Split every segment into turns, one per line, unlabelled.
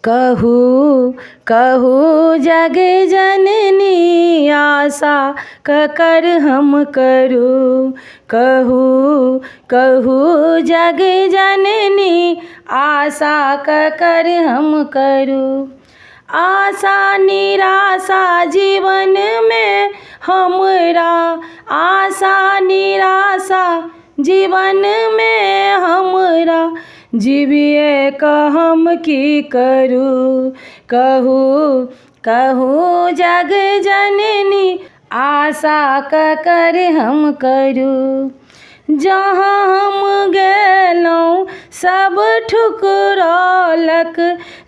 कहू कहू जग जननी आशा ककर हम करू। कहू कहू जग जननी आशा ककर हम करू। आशा निराशा जीवनमे हमरा, आशा निराशा जीवनमे हमरा, जीबिए कऽ हम की करू। कहू कहू जग जननी आशा ककर हम करू। जहाँ हम गेलहुँ सब ठुकरौलक,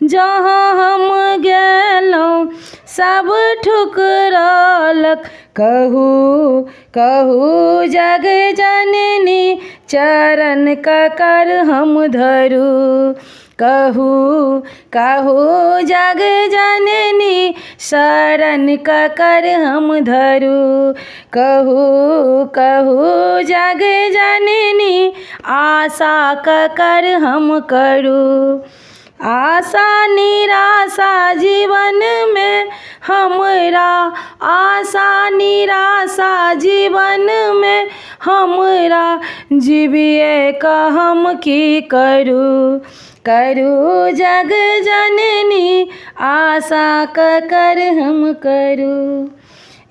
जहाँ हम गेलहुँ सब ठुकरौलक। कहू कहू जग जननी चरण ककर हम धरू। कहू कहू जग जननी शरण ककर हम धरू। कहू कहू जग जननी आशा ककर हम करू। आशा निराशा जीवनमे हमरा, आशा निराशा जीवनमे हमरा, जीबिए कऽ हम की करू। करू जग जननी आशा ककर हम करू।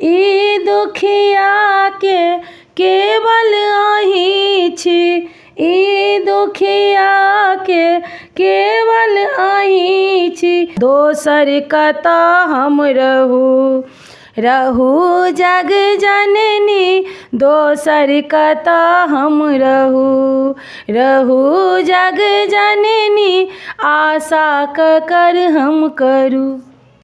ई दुखियाके केवल अहीँ छी, ई दुखियाके केवल अहीँ छी, दोसर कतऽ हम रहू। रहू जग जननी दोसर कतऽ हम रहू। रहू जग जननी आशा ककर हम करू।